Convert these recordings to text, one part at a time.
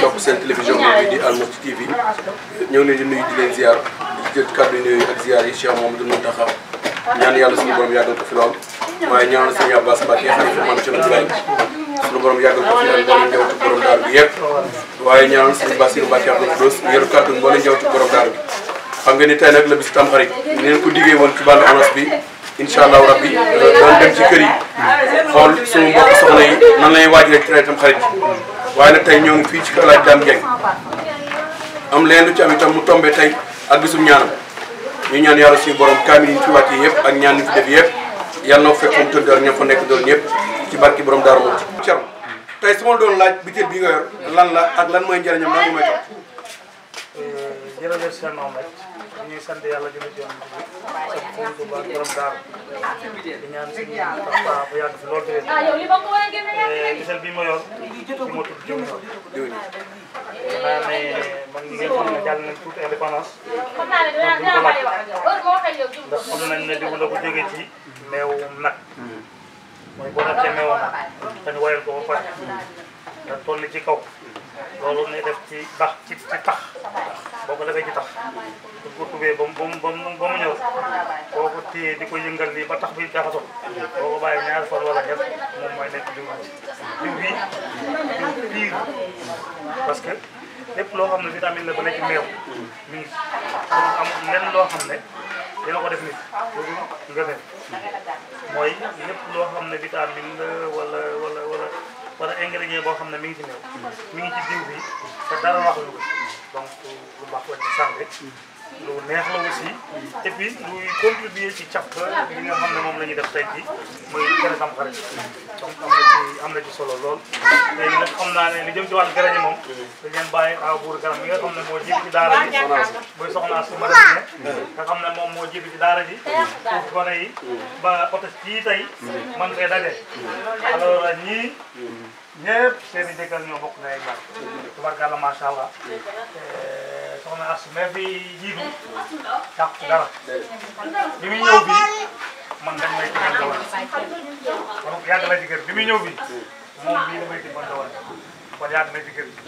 topp seen télévision bi di Al Mourchid TV ñoo ngi leen di nuyu di leen ziar di jël kàddu yu nuyu ak ziar yi Cheikh Mamadou Mountakha ñaan yàlla suñu borom yàggal ko fi lool waaye ñaanal sëñ Abbas Mbacke xalifa Maam Cerno Birahim suñu borom yàggal ko fi ak mboolem njabootu borom daaru bi yëpp waaye ñaanal sëñ Bassirou Mbacke Abdou Khoudoss mu yor kàddu mboolem njabootu borom daaru bi xam nga ni tey nag la bis Tamxarit ni leen ko diggee woon ci bande annonce bi incha allahu rabbi daan dem ci kër yi xool suñu mbokk soxna yi nan lay waajale ci Tamxarit waaye nag tey ñoo ngi fii ci kër Alaaji Dame Dieng am leen lu ci am itam mu tombé tey ak bisum ñaanam ñu ñaan yàlla suñu borom kaamil yi ñu fi wàcce yëpp ak ñaan yi fi def yëpp yàlla na fekk mu tëdd ak ña fa nekk doon ñëpp ci barki borom Daaru Muxti. Thierno tey su ma doon laaj biteel bi nga yor lan la ak lan mooy njëriñam lan nga may topp. jërëjëf seen Mohamed ñuy sant yàlla jëme ci yoon bi sant bu baax borom daaru di ñaan suñu papa bu yàgg fi loolu tamit gisal bi ma yor ci ma tudd jiw naa ne man ñi nga xam ne jàll nañ tuuti indépendance ndax xam nañ ne diw la ko jógee ci meewu nag mooy boo nattee meewu nag dañu woyal ko ba pare da toll ci kaw loolu ne def ci tax ci tax boo ko defee ci tax du ko tubee ba mu ñëw boo ko téyee di ko yëngal lii ba tax bi jaxasoo boo ko bàyyi ñaari fan wala ñett moom mooy nekk diw bi diw piir parce que lépp loo xam ne vitamine la ba nekk meew mi ngi amul lenn loo xam ne dina ko def nit loolu nga fen mooy lépp loo xam ne vitamine la wala ingrédient boo xam ne mi ngi ci meew mi ngi ci diw bi te dara wax lu ko donc lu baax la ci santé lu neex la aussi et puis luy contribuer ci càpp li nga xam ne moom la ñuy def tey jii muy kër Tamxarit donc am na ci solo lool. léegi nag xam naa ne li jëm ci wàllu garañe moom dañ leen bàyyi aw buur garam mi nga xam ne moo jiitu ci daara ji muy soxna su madame nga xam ne moom moo jiitu ci daara ji foofu gone yi ba oto ci tey man fee daje alors ñii ñëpp seen i jëkkër ñoo bokk na ay baat tubarkalla macha allah soxna as mais fi jiitu yàq dara bi muy ñëw fii man dañ may tibbal dawal donc yàgg na ci kër bi muy ñëw fii moom bii damay tibbal dawal kon yàgg na ci kër ñu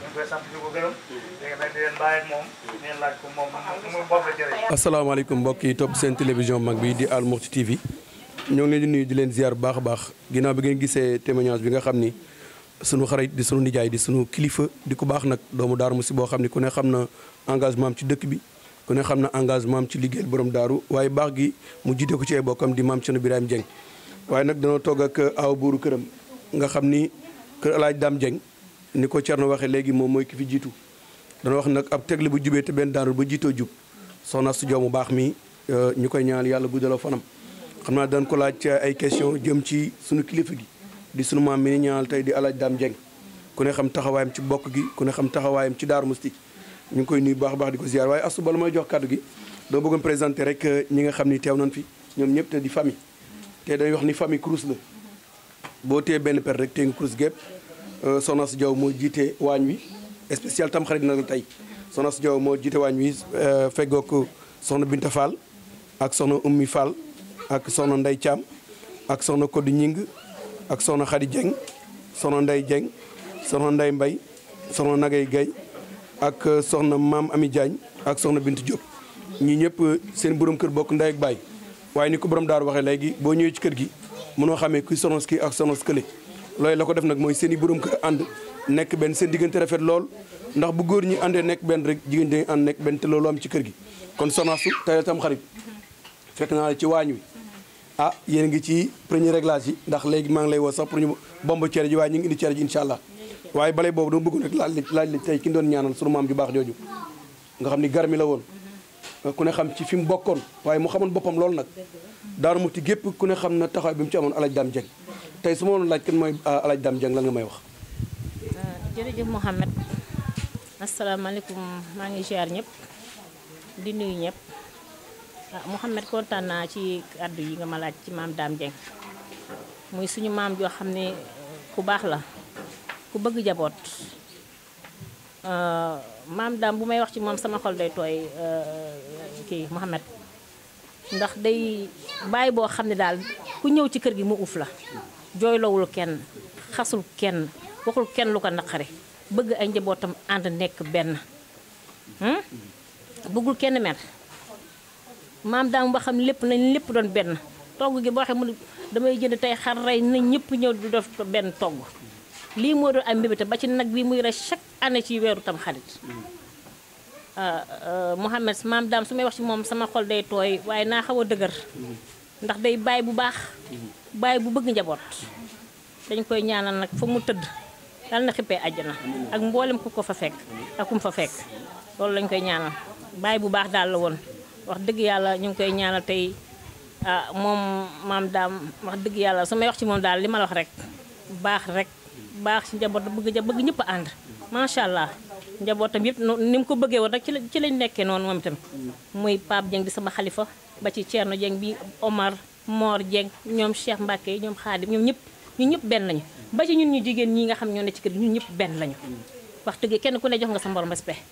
ngi koy sant di ko gërëm léegi nag di leen bàyyi ak moom ngeen laaj ko moom mu bopp la jërëjëf. asalaamaaleykum mbokk yi topp seen télévision mag bi di Al Mourchid TV ñoo ngi leen di nuyu di leen ziar bu baax a baax ginnaaw bi ngeen gisee témoignage bi nga xam ni sunu xarit di sunu nijaay di sunu kilifa di ku baax nag doomu Daaru Muxti boo xam ni ku ne xam na engagement am ci dëkk bi ku ne xam na engagement am ci liggéeyal borom daaru waaye baax gi mu jiite ko ci ay bokkam di Maam Cerno Birahim Dieng waaye nag danoo toog ak aw buuru këram nga xam ni kër Alaaji Dame Dieng ni ko Cerno waxee léegi moom mooy ki fi jiitu dana wax nag ab tegle bu jubee te benn daanul ba jiitoo jub soxna su jow mu baax mi ñu koy ñaan yàlla guddaloo fanam xam naa dañ ko laaj ci ay question jëm ci sunu kilifa gi di sunu maam mi ni ñaanal tey di Alaaji Dame Dieng ku ne xam taxawaayam ci bokk gi ku ne xam taxawaayam ci Daaru Muxti ñu ngi koy nuyu baax baax di ko ziar waaye asu bala may jox kàddu gi doo bëggoon présenté rek ñi nga xam ni teew nañ fi ñoom ñëpp te di famille te dañuy wax ni famille Crous la boo téye benn per rek tee nga Crous gépp soxna su Jaw moo jiite waañ wi spécial Tamxarit nag la tey soxna su Jaw moo jiite waañ wi feggoog soxna Binta Fall ak soxna Ummi Fall ak soxna Ndey Thiam ak soxna Koddu Ñing ak soxna Khady Dieng soxna Ndey Dieng soxna Ndey Mbay soxna Nagay Gay ak soxna Maam Ami Diagne ak soxna Bintu Diop ñii ñëpp seen borom kër bokk ndey ak baay waaye ni ko borom daaru waxee léegi boo ñëwee ci kër gi mënoo xamee kuy soxna kii ak soxna kële loolu la ko def nag mooy seen i borom kër ànd nekk benn seen diggante rafet lool ndax bu góor ñi àndee nekk benn rek jigéen ñi ànd nekk benn te loolu am ci kër gi kon soxna su tey Tamxarit fekk naa la ci waañ wi ah yéen ngi ci premier réglage yi ndax léegi maa ngi lay woo sax pour ñu bomb cere ji waaye ñu ngi indi cere ji incha allah waaye balay boobu dama bëgg rek laaj la tey ki doon ñaanal sunu maam ju baax jooju nga xam ni garmi la woon ku ne xam ci fi mu bokkoon waaye mu xamoon boppam loolu nag Daaru Muxti gépp ku ne xam na taxawaay bi mu ci amoon Alaaji Dame Dieng tey su ma woon laaj kan mooy Alaaji Dame Dieng lan nga may wax. jërëjëf Mouhamed asalaamaaleykum maa ngi ziar ñëpp di nuyu ñëpp Mouhamed kontaan naa ci kàddu yi nga ma laaj ci maam Dame Dieng muy suñu maam joo xam ne ku baax la ku bëgg jaboot maam Dame bu may wax ci moom sama xol day tooy kii Mouhamed ndax day bàyyi boo xam ne daal ku ñëw ci kër gi mu uuf la jooylowul kenn xasul kenn waxul kenn lu ko naqari bëgg ay njabootam ànd nekk benn bëggul kenn mer maam daam ba xam lépp nañ lépp doon benn togg gi boo xam ne damay jënd tey xar rey na ñëpp ñëw di def benn togg lii moo doon am mbébéte ba ci nag bi muy rey chaque année ci weeru tam xarit Mouhamed maam daam su may wax ci moom sama xol day tooy waaye naa xaw a dëgër ndax day bàyyi bu baax bàyyi bu bëgg njaboot dañ koy ñaanal nag fa mu tëdd dal na xippee àjjana ak mboolem ku ko fa fekk ak kum fa fekk loolu lañ koy ñaanal bàyyi bu baax daal la woon wax dëgg yàlla ñu ngi koy ñaanal tey moom maam daam wax dëgg yàlla su may wax ci moom daal li ma la wax rek baax ci njaboot bëgg ñëpp a ànd macha allah njabootam yëpp ni mu ko bëggee woon rek ci lañ nekkee noonu moom itam muy Pape Dieng di sama xalifa ba ci Thierno Dieng bi Omar Mor Dieng ñoom Cheikh Mbacke ñoom Khadim ñoom ñëpp benn lañu ba ci ñun ñu jigéen ñi nga xam ñoo ne ci kër ñun ñëpp benn lañu wax dëgg kenn ku ne jox nga sa morom respect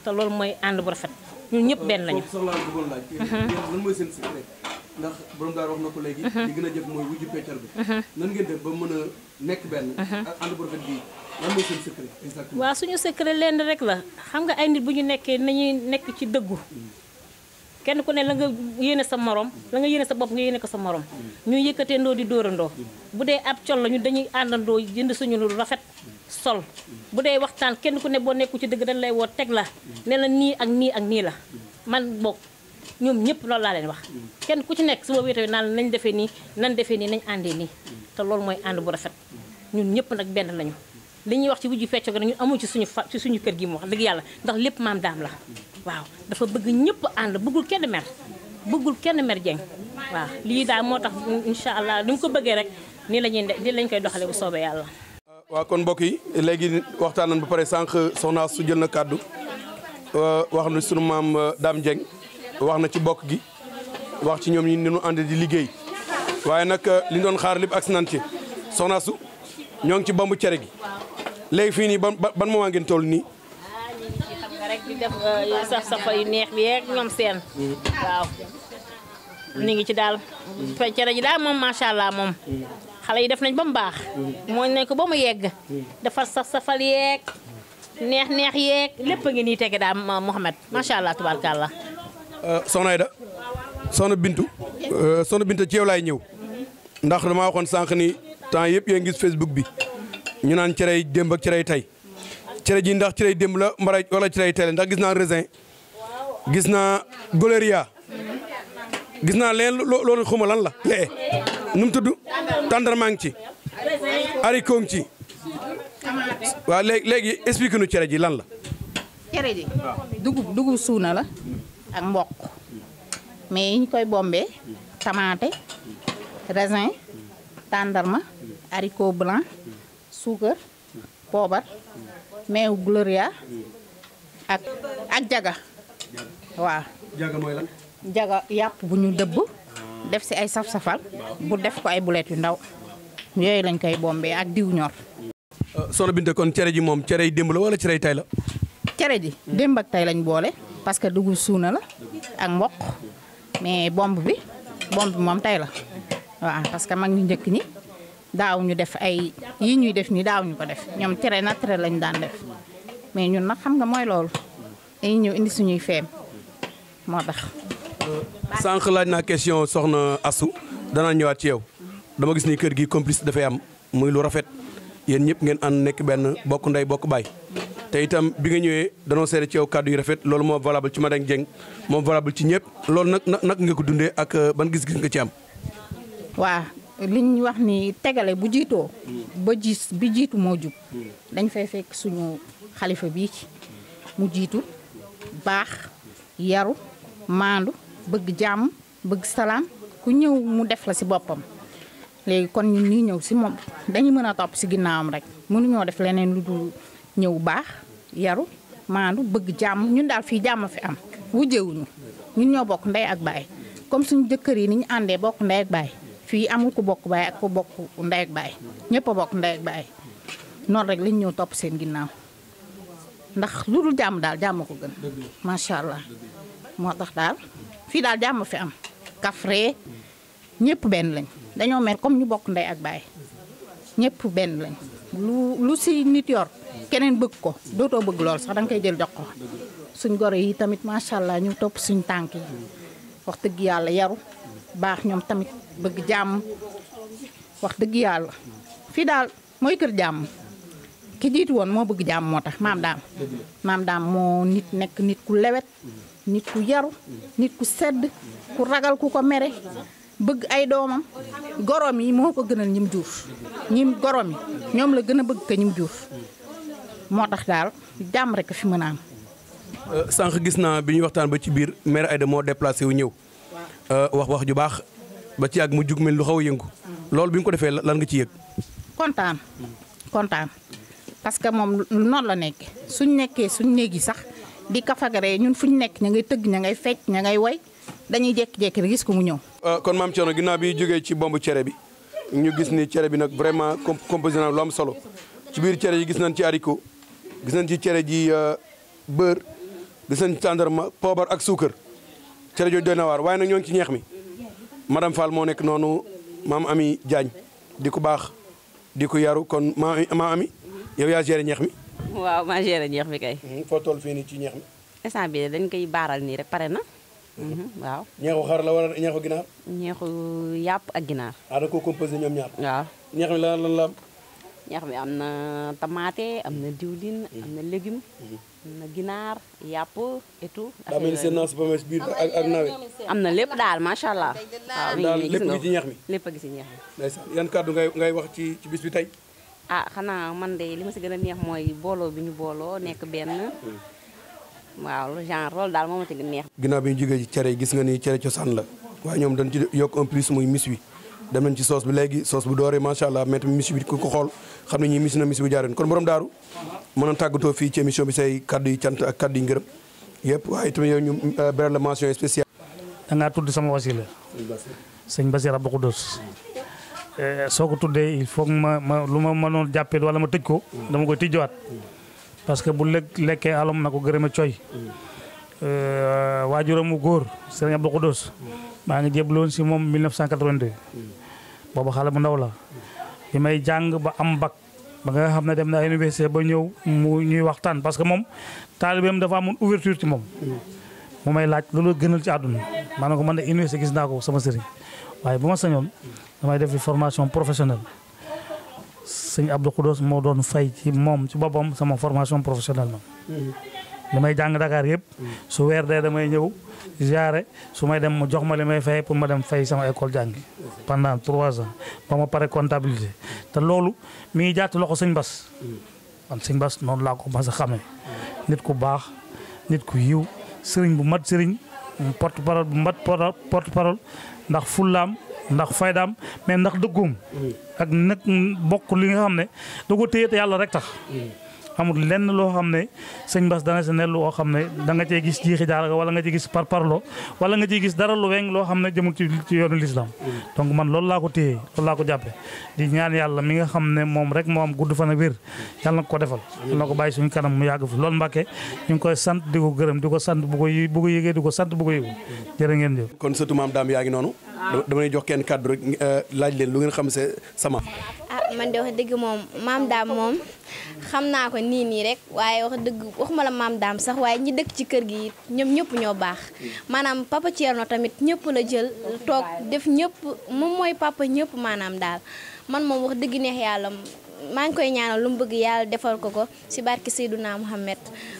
te loolu mooy ànd bu rafet ñun ñëpp benn lañu. lan mooy seen secret ndax borom daal wax na ko léegi. li gën a jëf mooy wujju peccar bi. nan ngeen def ba mën a nekk benn. ak ànd bu rafet bi lan mooy seen secret exactement. waaw suñu secret lenn rek la xam nga ay nit bu ñu nekkee nañuy nekk ci dëggu kenn ku ne la nga yéene sa morom la nga yéene sa bopp nga yéene ko sa morom ñu yëkkatee ndoo di dóorandoo bu dee ab col la ñu dañuy àndandoo jënd suñu lu rafet sol bu dee waxtaan kenn ku ne boo nekku ci dëgg dañ lay woo teg la ne la nii ak nii ak nii la man bokk ñoom ñëpp loolu laa leen wax kenn ku ci nekk su ma wéetee naan nañ defee nii nañ àndee nii te loolu mooy ànd bu rafet ñun ñëpp nag benn lañu li ñuy wax ci wujju fecco ga ñun amuñ ci suñu kër gi mu wax dëgg yàlla ndax lépp maam daam la waaw dafa bëgg ñëpp ànd bëggul kenn mer Dieng waaw lii daal moo tax incha allah ni mu ko bëggee rek nii lañ koy doxalee bu soobee yàlla. waaw kon mbokk yi léegi waxtaan nañ ba pare sànq soxna su jël na kàddu wax na sunu maam Dame Dieng wax na ci bokk gi wax ci ñoom ñi ni ñu ànd di liggéey waaye nag li doon xaar lépp agsi nañ ci soxna su ñoo ngi ci bambu cere gi léegi fii nii ban moment ngeen toll nii. ñu ngi ci xam nga rek di def saf-safa yu neex bi yeeg ñoom seen. waaw ñu ngi ci daal. cere ji daal moom macha allah moom. xale yi def nañ ba mu baax. mooñ nañ ko ba mu yegg. defar saf-safal yeeg neex yeeg lépp a ngi nii tege daal Mouhamed macha allah tubaarkàlla. soxna Aida soxna Bintu ci yow laay ñëw ndax damaa waxoon sànq ni temps yëpp yaa ngi gis Facebook bi ñu naan cerey démb ak cerey tey cere ji ndax cerey démb la wala cerey tey la ndax gis naa raisin gis naa goleria gis naa leen loolu xuma lan la lee nu mu tudd tàndarmaa ngi ci haricot ngi ci waaw léegi explique nu cere ji lan la. cere ji dugub suuna la ak mboq mais yi ñu koy bombee tamaate raisin tàndarma haricot blanc suukar poobar meew gloria ak jaga waaw. jaga mooy lan. jaga yàpp bu ñu dëbb def si ay saf-safal bu def ko ay bulet yu ndaw yooyu lañ koy bombee ak diw ñor. soxna Binta kon cere ji moom cerey démb la wala cerey tay la. cere ji démb ak tay lañ boole parce que dugub suuna la ak mboq mais bomb bi moom tay la waaw parce que mag ñu njëkk ñi daaw ñu def ay yi ñuy def nii daaw ñu ko def ñoom cere naturel lañu daan def mais ñun nag xam nga mooy loolu dañuy ñëw indi suñuy feem moo tax. sànq laaj naa question soxna Assou danaa ñëwaat ci yow dama gis ni kër gi complice dafay am muy lu rafet yéen ñëpp ngeen ànd nekk benn bokk ndey bokk baay te itam bi nga ñëwee danoo seere ci yow kàddu yu rafet loolu moo valable ci Madang Dieng moo valable ci ñëpp loolu nag nga ko dundee ak ban gis-gis nga ci am. waaw li ñu wax ni tegale bu jiitoo bi jiitu moo jub dañ fay fekk suñu xalifa bii mu jiitu baax yaru maandu bëgg jàmm bëgg salaam ku ñëw mu def la si boppam léegi kon ñun ñuy ñëw si moom dañu mën a topp si ginnaawam rek mënuñoo def leneen lu dul ñëw baax yaru maandu bëgg jàmm ñun daal fii jàmm fi am wujjewuñu ñun ñoo bokk ndey ak baay comme suñu jëkkër yi ni ñu àndee bokk ndey ak baay fii amul ku bokk baay ak ku bokk ndey ak baay ñëpp a bokk ndey ak baay noonu rek lañ ñëw topp seen ginnaaw ndax lu dul jàmm daal jàmm ko gën macha allah moo tax daal fii daal jàmm fi am kafree ñëpp benn lañ dañoo mel comme ñu bokk ndey ak baay ñëpp benn lañ lu si nit yor keneen bëgg ko dootoo bëgg lool sax da nga koy jël jox ko suñ goro yi tamit macha allah ñu topp suñ tànk yi wax dëgg yàlla yaru baax ñoom tamit bëgg jàmm wax dëgg yàlla fii daal mooy kër jàmm ki jiitu woon moo bëgg jàmm moo tax maam daam moo nekk nit ku lewet nit ku yaru nit ku sedd ku ragal ku ko mere bëgg ay doomam gorom yi moo ko gënal ñim jur gorom yi ñoom la gën a bëgg ko ñim jur moo tax daal jàmm rek fi mën a am. sànq gis naa bi ñuy waxtaan ba ci biir mère Aïda moo déplacé wu ñëw wax ju baax ba ci yàgg mu jug mel lu xaw a yëngu loolu bi nga ko defee lan nga ci yëg. kontaan parce que moom noonu la nekk suñ nekkee suñ néegi sax di kafagaree ñun fuñ nekk ña ngay tëgg ña ngay fecc ña ngay woy dañuy jékki-jékki rek gis ko mu ñëw. kon maam Thierno ginnaaw bi jógee ci bombu cere bi ñu gis ni cere bi nag vraiment composé na lu am solo ci biir cere yi gis nañ ci haricot gis nañ ci cere ji beurre gis nañ ci tàndarma poobar ak suukar cere jooju doy na waar waaye nag ñoo ngi ci ñeex mi madame Fall moo nekk noonu maam Ami Diagne di ko baax di ko yaru kon maam Ami yow yaa géré ñeex mi. waaw maa géré ñeex mi kay. foo toll fii nii ci ñeex mi. instant bi dañ koy baaral nii rek pare na. waaw. ñeexu xar la wala ñeexu ginaar. ñeexu yàpp ak ginaar. da ko composé ñoom ñaar. waaw. ñeex mi lan la am. ñeex mi am na tamaate am na diwlin am na légume. am na ginaar yàpp et tout. daa mel ni seen naas ba biir ak nawet. am na lépp daal macha allah. waaw daal lépp gi ci ñeex mi. lépp a gi ci ñeex mi. ndeysaan yan kàddu ngay wax ci bis bi tey. xanaa man de li ma si gën a neex mooy booloo bi ñu booloo nekk benn. waaw genre loolu daal moo ma ci gën a neex. ginnaaw bi ñu jógee ci cere yi gis nga ni cere cosaan la waaye ñoom dañ ci yokk un plus muy mis wi dem nañ ci soos bi léegi soos bu dooree macha allah mais tamit mis bi ku ko xool xam ne ñii mis na mis bu jaareen kon borom daaru mën a tàggatoo fii ci émission bi say kaddu yi cant ak kaddu yi ngërëm yëpp waaye tamit yow ñu beral la mention spéciale. da ngaa tudd sama wasila sëñ Bassirou Abdou Khoudoss soo ko tuddee il faut ma lu ma mënoon jàppee wala ma tëj ko dama koy tijjiwaat parce que bu lekkee alom na ko gërëme coy waajuram mu góor sëñ Abdou Khoudoss maa ngi jébloon si moom 1982 boobu xale bu ndaw la bi may jàng ba am bac ba nga xam ne dem na université ba ñëw mu ñuy waxtaan parce que moom taalibeem dafa amoon ouverture ci moom mu may laaj loolu gënal ci àdduna maa ne ko man de université gis naa ko sama sëriñ waaye bu ma sañoon damay def formation professionnelle sëñ Abdou Khoudoss moo doon fay ci moom ci boppam sama formation professionnelle man li may jàng Dakar yëpp su weer dee damay ñëw ziare su may dem mu jox ma li may fay pour ma dem fay sama école jàngi pendant 3 ans ba ma pare comptabilité te loolu mi ngi jàtt loxo sëñ Bass man sëñ Bass noonu laa ko mas a xamee nit ku baax nit ku yiw sëriñ bu mat sëriñ porte parole bu mat porte parole ndax fullaam ndax faydaam mais ndax dëggoom ak nag bokk li nga xam ne da ko téye te yàlla rek tax amul lenn loo xam ne sëñ Bass dana sa nellu loo xam ne da nga cee gis jiixi jaara wala nga ci gis parparloo wala nga ciy gis dara lu weng loo xam ne jëmul ci yoonu l'islam donc man loolu laa ko téye loolu laa ko jàppe di ñaan yàlla mi nga xam ne moom rek moo am gudd fan ak wér yàlla na ko defal yàlla na ko bàyyi suñu kanam mu yàgg fi loolu Mbàkke ñu ngi koy sant di ko gërëm di ko sant bu ko yëgee di ko sant bu ko yëgu jërë ngeen jëf kon surtout maam daam yaa ngi noonu dama lay jox kenn kàddu rek laaj leen lu ngeen xam se sama man de wax dëgg moom maam daam moom xam naa ko nii rek waaye wax dëgg waxuma la maam daam sax waaye ñi dëkk ci kër gi ñoom ñëpp ñoo baax maanaam papa Thierno tamit ñëpp la jël toog def ñëpp moom mooy papa ñëpp maanaam daal man moom wax dëgg neex yàlla maa ngi koy ñaanal lu mu bëgg yàlla defal ko ci barki Seydouna Mohamed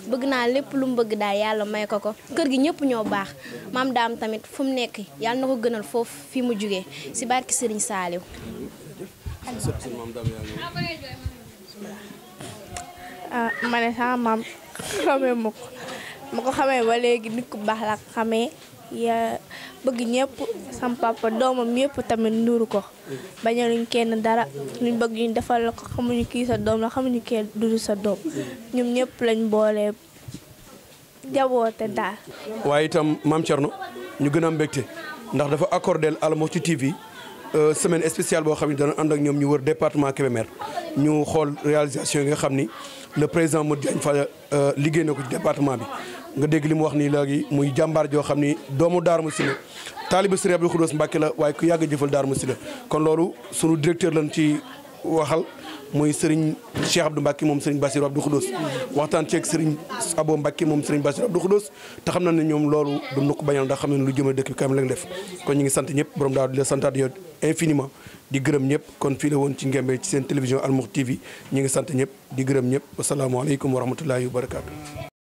bëgg naa lépp lu mu bëgg daal yàlla may ko kër gi ñëpp ñoo baax maam daam tamit fu mu nekk yàlla na ko gënal foofu fi mu jugee ci barki Serigne Saliou. ma ne sama maam xamee ma ko xamee ba léegi nit ku baax la xamee ya bëgg ñëpp sama papa doomam yëpp tamit nuru ko bañaluñ kenn dara luñ bëgg ñu defal la ko xamuñu kii sa doom la xamuñu kii du sa doom ñoom ñëpp lañ boole jaboote daal. waaye itam maam Thierno ñu gën a am mbégte ndax dafa accordé Al Mokhti TV semaine spéciale boo xam ne dana ànd ak ñoom ñu wër département Kébémer ñu xool réalisation yi nga xam ni le président Modou Diagne Fada liggéey na ko ci département bi nga dégg li mu wax nii léegi muy jàmbaar joo xam ni doomu Darou Mousty la taaliba Serigne Abdou Khoudoss Mbacké la waaye ku yàgg a jëfal Darou Mousty la kon loolu sunu directeur lañ ci waxal muy Serigne Cheikh Abdou Mbacke moom Serigne Bassirou Abdou Khoudoss waxtaan ceeg Serigne Abo Mbacke moom Serigne Bassirou Abdou Khoudoss te xam na ne ñoom loolu du nu ko bañal ndax xam ne lu jëmal dëkk bi kam la def kon ñu ngi sant ñëpp borom daal di la santaat yow infiniment di gërëm ñëpp kon fii la woon ci Ngembé ci seen télévision Al Mourti TV ñu ngi sant ñëpp di gërëm ñëpp wasalaamaaleykum wa rahmatullahi wa barakaatu.